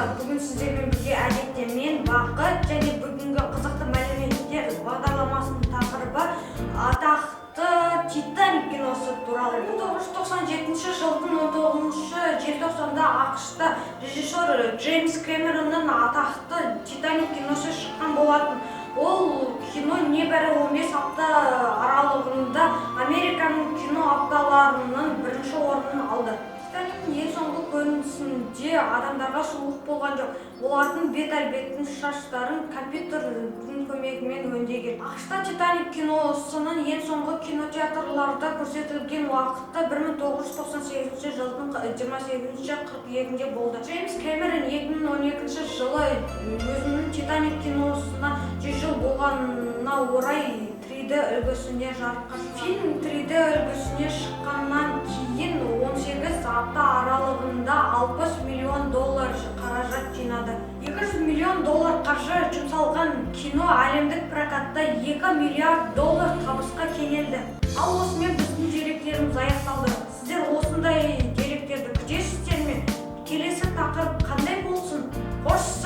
Достар, бүгін сіздермен бірге әдетте мен, Бақыт, және бүгінгі қызықты мәліметтер бағдарламасының тақырыбы атақты «Титаник» киносы туралы. 1997 жылдың 19 желтоқсанда АҚШ-та режиссер Джеймс Кэмеронның атақты «Титаник» киносы шыққан болатын. Ол кино небәрі 15 апта аралығында Американың кино апталарының бірінші орнын алды. «Титаниктің» ең соңғы көрінісінде адамдарға суық болған жоқ, олардың бет әлпетін, шаштарын компьютердің көмегімен өңдеген. АҚШ-та «Титаник» киносының ең соңғы кинотеатрларда көрсетілген уақыты 1998 жылдың 28 қыркүйегінде болды. Джеймс Кэмерон 2012 жылы өзінің «Титаник» киносына 100 жыл болғанына орай 3D үлгісінде жарыққа шығарды. Фильм 3D үлгісіне шыққаннан кейін 18 апта аралығында 60 миллион доллар қаражат жинады. 200 миллион доллар қаржы жұмсалған кино әлемдік прокатта 2 миллиард доллар табысқа кенелді. Ал осымен біздің деректеріміз аяқталды. Сіздер осындай деректерді күтесіздер ме? Келесі тақырып қандай болсын? Қош.